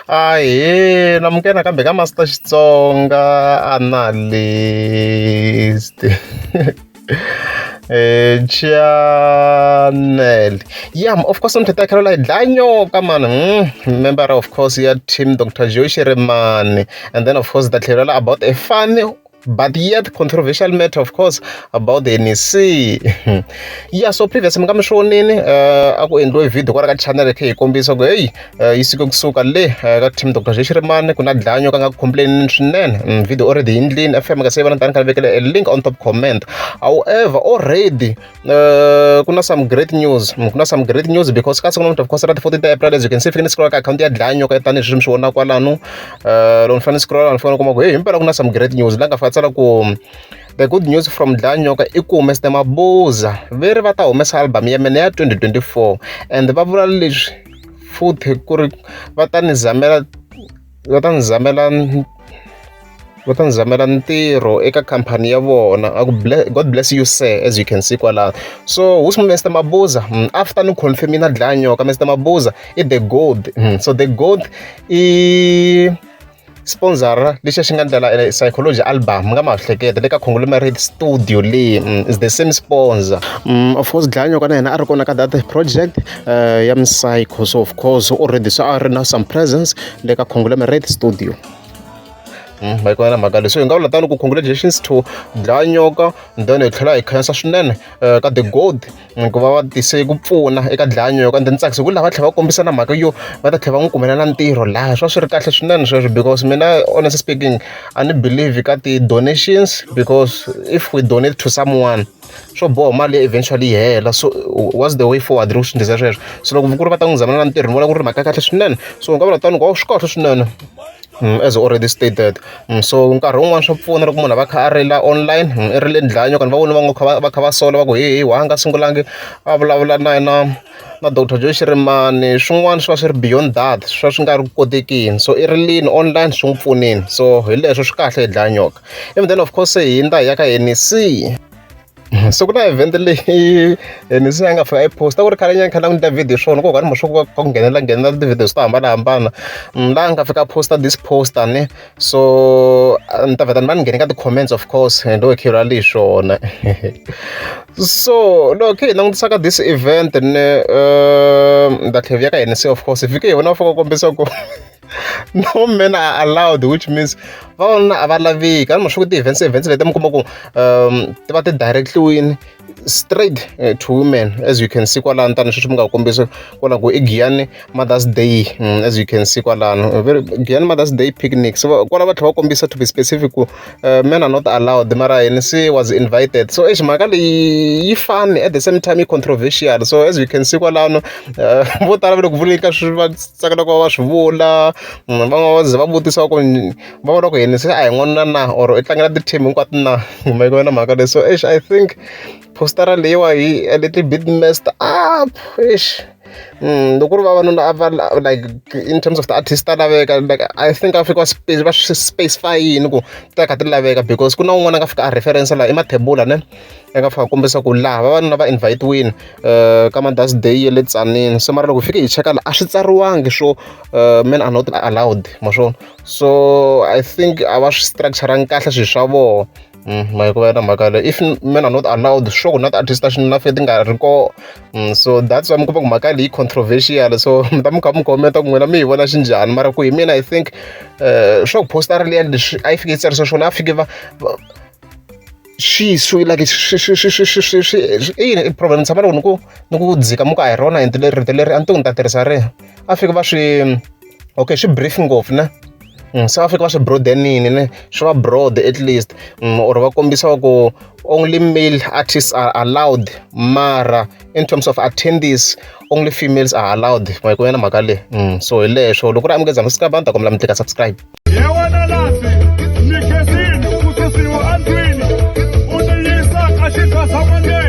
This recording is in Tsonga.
Ahee namukela nakambe ka Master Xitsonga Analyst channel. Yeah, of course mthetho ya la dlaya nyoka man. Member of course ya team Dr. Joe Shirimani, and then of course ta tlhela about a funny but yet controversial matter, of course, about the NEC. Yeah, so previous mi nga mi swi vonini, a ku endliwe video kwala ka channel khe hi kombisa ku hey, yi suke kusuka le ka team Dr. Joe Shirimani ku na dlaya nyoka nga ku complain swinene. Video already yindlini FM nga se vona tani kha vekele a link on top comment. However, already ku na some great news, ku na some great news because ka siku namuntlha, of course, ra ti 14 April, as you can see, fike ni scroll ka account ya dlaya nyoka tanihi sweswi mi swi vona kwalano. Loko ni fanele ni scroll, ni fanele kuma ku hey, himpela ku na some great news la nga fika tsala ku the good news from Dlaya Nyoka i ku Mr Mabuza ve ri va ta humesa album ya mina ya 2024, and va vula leswi futhi ku ri va ta ni zamela va ta ni zamela va ta ni zamela ntirho eka khampani ya vona. A ku God bless you sir, as you can see kwalano. So who's Mr Mabuza? After ni confirm na Dlaya Nyoka, Mr Mabuza i the God. So the God i sponsor lexi xi nga ndlela Psychology album nga ma hleketa le ka Conglomerate Studio leyi, is the same sponsor. Of course Dlaya Nyoka na yena a ri kona ka that project ya Psycho, so of course already so a ri na some presence le ka Conglomerate Studio. Va yi kona mhaka leyi, so hi nga vula tano ku congratulations to Dlaya Nyoka, then hi tlhela hi khensa swinene ka the God ku va va tise ku pfuna eka Dlaya Nyoka. And then tsakisa ku lava tlhela va kombisa na mhaka yo va ta tlhela va n'wi kumela na ntirho laha, swa swi ri kahle swinene sweswo, because mina, honestly speaking, a ni believe ka ti-donations, because if we donate to someone, swo boha mali eventually yi hela. So what's the way forward loko swi ndlisa sweswo? So loko ku ri va ta n'wi zamela na ntirho, ni vona ku ri mhaka ya kahle swinene. So u nga vula tano ku swi kahle swinene. As already stated. So nkarhi wun'wani swa pfuna loko munhu a va kha a rila online, i rile Dlaya Nyoka, ni va voni va kha va kha va sola va ku hehe wa nga sungulangi a vulavula na yena na Dr Joe Shirimani. Swin'wana swi va swi ri beyond that, swi va swi nga ri kotekini, so i rilini online, swi n'wi pfunini. So hi leswo swi kahle hi Dlaya Nyoka. Even then, of course, hi ndza hi ya ka NEC. So ku na event leyi NEC a nga fika a yi posta ku ri khale nyana, khale na video swona ku ka swo ku nghenela nghenela ti-videos to hambanahambana, laha nga fika a posta this poster ne. So ni ta vheta ni va ni nghene ka ti-comments, of course, ndo hi leyi swona. So loko khe hi langutisa ka this event ne, ni ta tlhela ya ka NEC, of course, hi fike hi vona va fika kombisa ku no men are allowed, which means vavanuna a va laveki. A ni ma swi ku ti-events events leti mi kuma ku ti va ti directly straight to women, as you can see kwalano, tani sweswi mi nga kombisa kwala ku i Giyani Mother's Day. As you can see kwalano, very Giyani Mother's Day picnic. So kwala va tlhela va kombisa to be specific ku men are not allowed, mara NEC was invited. So exi mhaka leyi yi funny, at the same time yi controversial. So as you can see kwalano, vo tala va le ku vuleni ka swi va tsakela ku va va swi vula. Van'wana va ze va vutisa ku va vona ku NEC a hi n'wanuna na or i tlangela ti-team hinkwato na ma yi vona mhaka leyi. So exi I think postara leyiwa yi a little bit messed up. Eish, loko ku ri vavanuna a va like in terms of the artist ta laveka, like I think a fika va va swi specify yini ku ti kha ti laveka, because ku na un'wana a nga fika a reference laha i Mathebula ne, a nga fika a kombisa ku laha vavanuna va invite-wini ka Mother's Day ya le Tzaneen. So mara loko hi fike hi cheka la, a swi tsariwangi swo men are not allowed, ma swona. So I think a va swi structure-angi kahle swilo swa vona. Ma yi ku va na mhaka leyi, if men are not allowed, sure ku na ti-artist ta xinuna fike ti nga ri kona. So that's why mi kuma ku mhaka leyi controversial. So mi ta mi kha mi comment ku n'wina mi yi vona xinjhani, mara ku hi mina I think swa ku postara liya leswi a yi fike yi tsarisa swona, a fike va swi swi like swi swi swi swi swi swi swi i yini problem ni tshama loko ni ku ni ku dzika mu ku a hi rona ende leri rito leri a ni ti ku ni ta tirhisa rihi, a fika va swi okay swi brief ngopfu ne. Se va fika va swi broadenini ne, swi va broad at least, or va kombisa ku only male artists are allowed, mara in terms of attendees only females are allowed. Ma yi na mhaka leyi. So hi leswo loko ku ri amukeza subscribe, a ni ta kombela mi tlika subscribe. Ye wena lasi ni khensini ku susiwa andlwini u ni yisa ka xikhasamandeni.